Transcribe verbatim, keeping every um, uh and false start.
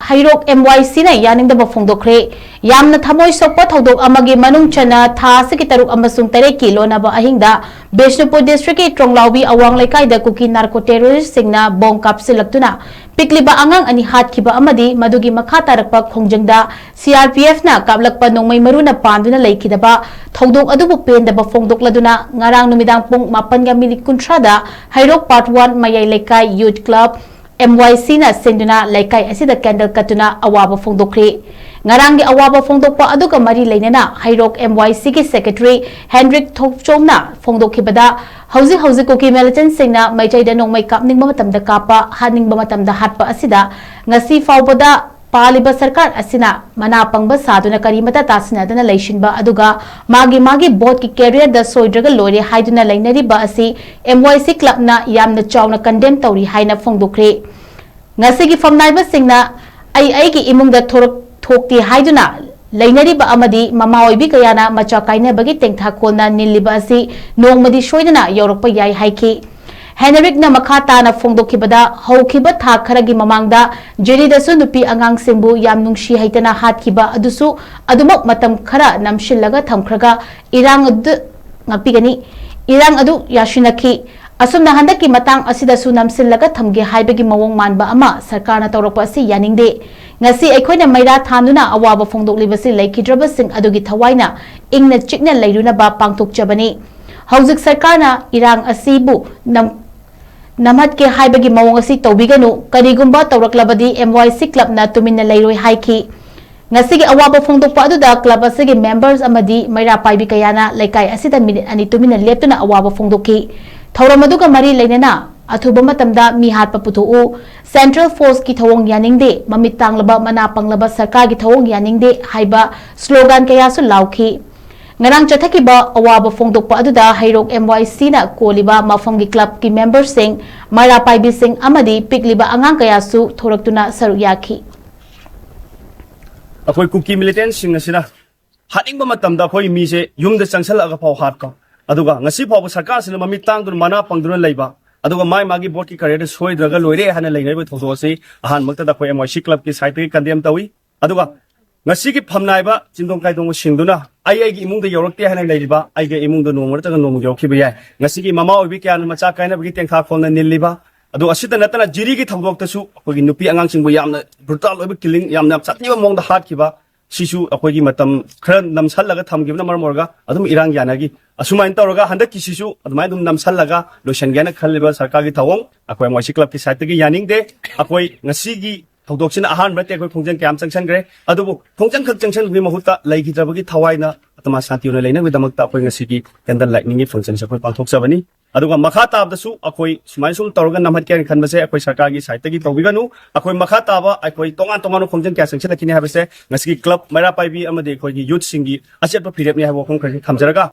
ꯍꯩꯔꯣꯛ M ꯋꯥꯏ ꯁꯤꯅ ꯌꯥꯅꯤꯡꯗꯕ ꯐꯣꯡꯗꯣꯛꯈ꯭ꯔꯦ꯫ ꯌꯥꯝꯅ ꯊꯃꯣꯏ ꯁꯣꯛꯄ ꯊꯧꯗꯣꯛ ꯑꯃꯒꯤ ꯃꯅꯨꯡ ꯆꯟꯅ ꯊꯥ ꯑꯁꯤꯒꯤ ꯇꯔꯨꯛ ꯑꯃꯁꯨꯡ ꯇꯔꯦꯠꯀꯤ ꯂꯣꯟꯅꯕ ꯑꯍꯤꯡꯗ ꯕꯤꯁꯅꯨꯄꯨꯔ ꯗꯤꯁꯇ꯭ꯔꯤꯛꯀꯤ ꯇ꯭ꯔꯣꯡꯂꯥꯎꯕꯤ ꯑꯋꯥꯡ ꯂꯩꯀꯥꯏꯗ ꯀꯨꯀꯤ ꯅꯥꯔꯀꯣ ꯇꯦꯔꯣꯔꯤꯁꯁꯤꯡꯅ ꯕꯣꯝ ꯀꯥꯞꯁꯤꯜꯂꯛꯇꯨꯅ ꯄꯤꯛꯂꯤꯕ ꯑꯉꯥꯡ ꯑꯅꯤ ꯍꯥꯠꯈꯤꯕ ꯑꯃꯗꯤ ꯃꯗꯨꯒꯤ ꯃꯈꯥ ꯇꯥꯔꯛꯄ ꯈꯣꯡꯖꯪꯗ ꯁꯤ ꯑꯥꯔ ꯄꯤ ꯑꯦꯐꯅ ꯀꯥꯞꯂꯛꯄ ꯅꯣꯡꯃꯩ ꯃꯔꯨꯅ ꯄꯥꯟꯗꯨꯅ ꯂꯩꯈꯤꯗꯕ ꯊꯧꯗꯣꯛ ꯑꯗꯨꯕꯨ ꯄꯦꯟꯗꯕ ꯐꯣꯡꯗꯣꯛꯂꯗꯨꯅ ꯉꯔꯥꯡ ꯅꯨꯃꯤꯗꯥꯡ ꯄꯨꯡ ꯃꯥꯄꯟꯒ ꯃꯤꯅꯤꯠ ꯀꯨꯟꯊ꯭ꯔꯥꯗ ꯍꯩꯔꯣꯛ ꯄꯥꯔꯠ ꯋꯥꯟ ꯃꯌꯥꯏ ꯂꯩꯀꯥꯏ ꯌꯨꯠ ꯀ꯭ꯂꯕ ꯑꯦꯝ ꯋꯥꯏ ꯁꯤꯅ ꯁꯤꯟꯗꯨꯅ ꯂꯩꯀꯥꯏ ꯑꯁꯤꯗ ꯀꯦꯟꯗꯜ ꯀꯠꯇꯨꯅ ꯑꯋꯥꯕ ꯐꯣꯡꯗꯣꯛꯈ꯭ꯔꯤ꯫ ꯉꯔꯥꯡꯒꯤ ꯑꯋꯥꯕ ꯐꯣꯡꯗꯣꯛꯄ ꯑꯗꯨꯒ ꯃꯔꯤ ꯂꯩꯅꯅ ꯍꯩꯔꯣꯛ ꯑꯦꯝ ꯋꯥꯏ ꯁꯤꯒꯤ ꯁꯦꯀ꯭ꯔꯦꯇꯔꯤ ꯍꯦꯟꯔꯤꯛ ꯊꯣꯛꯆꯣꯝꯅ ꯐꯣꯡꯗꯣꯛꯈꯤꯕꯗ, ꯍꯧꯖꯤꯛ ꯍꯧꯖꯤꯛ ꯀꯨꯀꯤ ꯃꯤꯂꯤꯇꯦꯟꯠꯁꯤꯡꯅ ꯃꯩꯇꯩꯗ ꯅꯣꯡꯃꯩ ꯀꯥꯞꯅꯤꯡꯕ ꯃꯇꯝꯗ ꯀꯥꯞꯄ, ꯍꯥꯠꯅꯤꯡꯕ ꯃꯇꯝꯗ ꯍꯥꯠꯄ ꯑꯁꯤꯗ ꯉꯁꯤ ꯐꯥꯎꯕꯗ ꯄꯥꯜꯂꯤꯕ ꯁꯔꯀꯥꯔ ꯑꯁꯤꯅ ꯃꯅꯥ ꯄꯪꯕ ꯁꯥꯗꯨꯅ ꯀꯔꯤꯃꯠꯇ ꯇꯥꯁꯤꯟꯅꯗꯅ ꯂꯩꯁꯤꯟꯕ ꯑꯗꯨꯒ ꯃꯥꯒꯤ ꯃꯥꯒꯤ ꯚꯣꯠꯀꯤ ꯀꯦꯔꯤꯌꯔꯗ ꯁꯣꯏꯗ꯭ꯔꯒ ꯂꯣꯏꯔꯦ ꯍꯥꯏꯗꯨꯅ ꯂꯩꯅꯔꯤꯕ ꯑꯁꯤ ꯑꯦꯝ ꯋꯥꯏ ꯁꯤ ꯀ꯭ꯂꯕꯅ ꯌꯥꯝꯅ ꯆꯥꯎꯅ ꯀꯟꯗꯦꯝ ꯇꯧꯔꯤ ꯍꯥꯏꯅ ꯐꯣꯡꯗꯣꯛꯈ꯭ꯔꯦ꯫ ꯉꯁꯤꯒꯤ ꯐꯝꯅꯥꯏꯕꯁꯤꯡꯅ ꯑꯩ ꯑꯩꯒꯤ ꯏꯃꯨꯡꯗ ꯊꯣꯔꯛ-, ꯊꯣꯛꯇꯦ ꯍꯥꯏꯗꯨꯅ ꯂꯩꯅꯔꯤꯕ ꯑꯃꯗꯤ ꯃꯃꯥ ꯑꯣꯏꯕꯤ ꯀꯌꯥꯅ ꯃꯆꯥ ꯀꯥꯏꯅꯕꯒꯤ ꯇꯦꯡꯊꯥꯈꯣꯜꯅ ꯅꯤꯜꯂꯤꯕ ꯑꯁꯤ ꯅꯣꯡꯃꯗꯤ ꯁꯣꯏꯗꯅ ꯌꯧꯔꯛꯄ ꯌꯥꯏ ꯍꯥꯏꯈꯤ꯫ ꯍꯦꯅꯔꯤꯛꯅ ꯃꯈꯥ ꯇꯥꯅ ꯐꯣꯡꯗꯣꯛꯈꯤꯕꯗ, ꯍꯧꯈꯤꯕ ꯊꯥ ꯈꯔꯒꯤ ꯃꯃꯥꯡꯗ ꯖꯤꯔꯤꯗꯁꯨ ꯅꯨꯄꯤ ꯑꯉꯥꯡꯁꯤꯡꯕꯨ ꯌꯥꯝ ꯅꯨꯡꯁꯤ ꯍꯩꯇꯅ ꯍꯥꯠꯈꯤꯕ ꯑꯗꯨꯁꯨ ꯑꯗꯨꯃꯛ ꯃꯇꯝ ꯈꯔ ꯅꯝꯁꯤꯜꯂꯒ ꯊꯝꯈ꯭ꯔꯒ ꯏꯔꯥꯡ ꯑꯗꯨ ꯉꯥꯛꯄꯤꯒꯅꯤ꯫ ꯏꯔꯥꯡ ꯑꯗꯨ ꯌꯥꯁꯤꯟꯅꯈꯤ꯫ ꯑꯁꯨꯝꯅ ꯍꯟꯗꯛꯀꯤ ꯃꯇꯥꯡ ꯑꯁꯤꯗꯁꯨ ꯅꯝꯁꯤꯜꯂꯒ ꯊꯝꯒꯦ ꯍꯥꯏꯕꯒꯤ ꯃꯑꯣꯡ ꯃꯥꯟꯕ ꯑꯃ ꯁꯔꯀꯥꯔꯅ ꯇꯧꯔꯛꯄ ꯑꯁꯤ ꯌꯥꯅꯤꯡꯗꯦ꯫ ꯉꯁꯤ ꯑꯩꯈꯣꯏꯅ ꯃꯩꯔꯥ ꯊꯥꯟꯗꯨꯅ ꯑꯋꯥꯕ ꯐꯣꯡꯗꯣꯛꯂꯤꯕꯁꯤ ꯂꯩꯈꯤꯗ꯭ꯔꯕꯁꯤꯡ ꯑꯗꯨꯒꯤ ꯊꯋꯥꯏꯅ ꯏꯪꯅ ꯆꯤꯛꯅ ꯂꯩꯔꯨꯅꯕ ꯄꯥꯡꯊꯣꯛꯆꯕꯅꯤ꯫ ꯍꯧꯖꯤꯛ ꯁꯔꯀꯥꯔꯅ ꯏꯔꯥꯡ ꯑꯁꯤꯕꯨ ꯅꯝ-, ꯅꯝꯍꯠꯀꯦ ꯍꯥꯏꯕꯒꯤ ꯃꯑꯣꯡ ꯑꯁꯤ ꯇꯧꯕꯤꯒꯅꯨ꯫ ꯀꯔꯤꯒꯨꯝꯕ ꯇꯧꯔꯛꯂꯕꯗꯤ ꯑꯦꯝ ꯋꯥꯏ ꯁꯤ ꯀ꯭ꯂꯕꯅ ꯇꯨꯃꯤꯟꯅ ꯂꯩꯔꯣꯏ ꯍꯥꯏꯈꯤ꯫ ꯉꯁꯤꯒꯤ ꯑꯋꯥꯕ ꯐꯣꯡꯗꯣꯛꯄ ꯑꯗꯨꯗ ꯀ꯭ꯂꯕ ꯑꯁꯤꯒꯤ ꯃꯦꯝꯕꯔꯁ ꯑꯃꯗꯤ ꯃꯩꯔꯥ ꯄꯥꯏꯕꯤ ꯀꯌꯥꯅ ꯂꯩꯀꯥꯏ ꯑꯁꯤꯗ ꯃꯤꯅꯤꯠ ꯑꯅꯤ ꯇꯨꯃꯤꯟꯅ ꯂꯦꯞꯇꯨꯅ ꯑꯋꯥꯕ ꯐꯣꯡꯗꯣꯛꯈꯤ꯫ ꯊꯧꯔꯝ ꯑꯗꯨꯒ ꯃꯔꯤ ꯂꯩꯅꯅ ꯑꯊꯨꯕ ꯃꯇꯝꯗ ꯃꯤ ꯍꯥꯠꯄ ꯄꯨꯊꯣꯛꯎ, ꯁꯦꯟꯇ꯭ꯔꯦꯜ ꯐꯣꯔꯁꯀꯤ ꯊꯧꯑꯣꯡ ꯌꯥꯅꯤꯡꯗꯦ, ꯃꯃꯤꯠ ꯇꯥꯡꯂꯕ ꯃꯅꯥ ꯄꯪꯂꯕ ꯁꯔꯀꯥꯔꯒꯤ ꯊꯧꯑꯣꯡ ꯌꯥꯅꯤꯡꯗꯦ ꯍꯥꯏꯕ ꯁ꯭ꯂꯣꯒꯥꯟ ꯀꯌꯥꯁꯨ ꯂꯥꯎꯈꯤ꯫ ꯉꯔꯥꯡ ꯆꯠꯊꯈꯤꯕ ꯑꯋꯥꯕ ꯐꯣꯡꯗꯣꯛꯄ ꯑꯗꯨꯗ ꯍꯩꯔꯣꯛ ꯑꯦꯝ ꯋꯥꯏ ꯁꯤꯅ ꯀꯣꯜꯂꯤꯕ ꯃꯐꯝꯒꯤ ꯀ꯭ꯂꯕꯀꯤ ꯃꯦꯝꯕꯔꯁꯤꯡ, ꯃꯩꯔꯥ ꯄꯥꯏꯕꯤꯁꯤꯡ ꯑꯃꯗꯤ ꯄꯤꯛꯂꯤꯕ ꯑꯉꯥꯡ ꯀꯌꯥꯁꯨ ꯊꯣꯔꯛꯇꯨꯅ ꯁꯔꯨꯛ ꯌꯥꯈꯤ꯫ ꯑꯩꯈꯣꯏ ꯀꯨꯀꯤ ꯃꯤꯂꯤꯇꯦꯟꯠꯁꯤꯡ ꯑꯁꯤꯅ ꯍꯥꯠꯅꯤꯡꯕ ꯃꯇꯝꯗ ꯑꯩꯈꯣꯏ ꯃꯤꯁꯦ ꯌꯨꯝꯗ ꯆꯪꯁꯜꯂꯛꯑꯒ ꯐꯥꯎ ꯍꯥꯠꯄ, ꯑꯗꯨꯒ ꯉꯁꯤ ꯐꯥꯎꯕ ꯁꯔꯀꯥꯔꯁꯤꯅ ꯃꯃꯤꯠ ꯇꯥꯡꯗꯨꯅ ꯃꯅꯥ ꯄꯪꯗꯨꯅ ꯂꯩꯕ, ꯑꯗꯨꯒ ꯃꯥꯏ ꯃꯥꯒꯤ ꯕꯣꯠꯀꯤ ꯀꯔꯤꯌꯔꯗ ꯁꯣꯏꯗ꯭ꯔꯒ ꯂꯣꯏꯔꯦ ꯍꯥꯏꯅ ꯂꯩꯅꯔꯤꯕ ꯊꯧꯗꯣꯛ ꯑꯁꯤ ꯑꯍꯥꯟꯕꯃꯛꯇꯗ ꯑꯩꯈꯣꯏ ꯑꯦꯝ ꯋꯥꯏ ꯁꯤ ꯀ꯭ꯂꯕꯀꯤ ꯁꯥꯏꯠꯇꯒꯤ ꯀꯟꯗꯦꯝ ꯇꯧꯏ꯫ ꯑꯗꯨꯒ ꯉꯁꯤꯒꯤ ꯐꯝꯅꯥꯏꯕ ꯆꯤꯟꯗꯣꯡ ꯀꯥꯏꯗꯣꯡꯕꯁꯤꯡꯗꯨꯅ ꯑꯩ ꯑꯩꯒꯤ ꯏꯃꯨꯡꯗ ꯌꯧꯔꯛꯇꯦ ꯍꯥꯏꯅ ꯂꯩꯔꯤꯕ ꯑꯩꯒꯤ ꯏꯃꯨꯡꯗ ꯅꯣꯡꯃ ꯅꯠꯇ꯭ꯔꯒ ꯅꯣꯡꯃ ꯌꯧꯔꯛꯈꯤꯕ ꯌꯥꯏ꯫ ꯉꯁꯤꯒꯤ ꯃꯃꯥ ꯑꯣꯏꯕꯤ ꯀꯌꯥꯅ ꯃꯆꯥ ꯀꯥꯏꯅꯕꯒꯤ ꯇꯦꯡꯈꯥ ꯈꯣꯡꯅ ꯅꯤꯜꯂꯤꯕ ꯑꯗꯨ ꯑꯁꯤꯇ ꯅꯠꯇꯅ ꯖꯤꯔꯤꯒꯤ ꯊꯧꯗꯣꯛꯇꯁꯨ ꯑꯩꯈꯣꯏꯒꯤ ꯅꯨꯄꯤ ꯑꯉꯥꯡꯁꯤꯡꯕꯨ ꯌꯥꯝꯅ ꯕ꯭ꯔꯨꯇꯥꯜ ꯑꯣꯏꯕ ꯀꯤꯂꯤꯡ, ꯌꯥꯝꯅ ꯁꯥꯊꯤꯕ ꯃꯑꯣꯡꯗ ꯍꯥꯠꯈꯤꯕ, ꯁꯤꯁꯨ ꯑꯩꯈꯣꯏꯒꯤ ꯃꯇꯝ ꯈꯔ ꯅꯝꯁꯜꯂꯒ ꯊꯝꯈꯤꯕꯅ ꯃꯔꯝ ꯑꯣꯏꯔꯒ ꯑꯗꯨꯝ ꯏꯔꯥꯡ ꯌꯥꯅꯈꯤ꯫ ꯑꯁꯨꯃꯥꯏꯅ ꯇꯧꯔꯒ ꯍꯟꯗꯛꯀꯤꯁꯤꯁꯨ ꯑꯗꯨꯃꯥꯏꯅ ꯑꯗꯨꯝ ꯅꯝꯁꯜꯂꯒ ꯂꯣꯏꯁꯤꯟꯒꯦ ꯍꯥꯏꯅ ꯈꯜꯂꯤꯕ ꯁꯔꯀꯥꯔꯒꯤ ꯊꯧꯑꯣꯡ ꯑꯩꯈꯣꯏ ꯑꯦꯝ ꯋꯥꯏ ꯁꯤ ꯀ꯭ꯂꯕꯀꯤ ꯁꯥꯏꯠꯇꯒꯤ ꯌꯥꯅꯤꯡꯗꯦ꯫ ꯑꯩꯈꯣꯏ ꯉꯁꯤꯒꯤ ꯊꯧꯗꯣꯛꯁꯤꯅ ꯑꯍꯥꯟꯕ ꯅꯠꯇꯦ, ꯑꯩꯈꯣꯏ ꯈꯣꯡꯖꯪ ꯀꯌꯥ ꯑꯃ ꯆꯪꯁꯟꯈ꯭ꯔꯦ꯫ ꯑꯗꯨꯕꯨ ꯈꯣꯡꯖꯪ ꯈꯛ ꯆꯪꯁꯟꯕꯒꯤ ꯃꯍꯨꯠꯇ ꯂꯩꯈꯤꯗ꯭ꯔꯕꯒꯤ ꯊꯋꯥꯏꯅ ꯑꯇꯃꯥ ꯁꯥꯟꯇꯤ ꯑꯣꯏꯅ ꯂꯩꯅꯕꯒꯤꯗꯃꯛꯇ ꯑꯩꯈꯣꯏ ꯉꯁꯤꯒꯤ ꯀꯦꯟꯗꯜ ꯂꯥꯏꯠꯅꯤꯡꯒꯤ ꯐꯪꯁꯟꯁꯦ ꯑꯩꯈꯣꯏ ꯄꯥꯡꯊꯣꯛꯆꯕꯅꯤ꯫ ꯑꯗꯨꯒ ꯃꯈꯥ ꯇꯥꯕꯗꯁꯨ ꯑꯩꯈꯣꯏ ꯁꯨꯃꯥꯏꯅ ꯁꯨꯝ ꯇꯧꯔꯒ ꯅꯝꯍꯠꯀꯦ ꯍꯥꯏꯅ ꯈꯟꯕꯁꯦ ꯑꯩꯈꯣꯏ ꯁꯔꯀꯥꯔꯒꯤ ꯁꯥꯏꯠꯇꯒꯤ ꯇꯧꯕꯤꯒꯅꯨ꯫ ꯑꯩꯈꯣꯏ ꯃꯈꯥ ꯇꯥꯕ ꯑꯩꯈꯣꯏ ꯇꯣꯉꯥꯟ ꯇꯣꯉꯥꯟꯕ ꯈꯣꯡꯖꯪ ꯀꯌꯥ ꯆꯪꯁꯤꯜꯂꯛꯈꯤꯅꯤ ꯍꯥꯏꯕꯁꯦ ꯉꯁꯤꯒꯤ ꯀ꯭ꯂꯕ ꯃꯩꯔꯥ ꯄꯥꯏꯕꯤ ꯑꯃꯗꯤ ꯑꯩꯈꯣꯏꯒꯤ ꯌꯨꯠꯁꯤꯡꯒꯤ ꯑꯆꯦꯠꯄ ꯐꯤꯔꯦꯞꯅꯤ ꯍꯥꯏꯕ ꯋꯥꯐꯝ ꯈꯔꯁꯤ ꯊꯝꯖꯔꯒ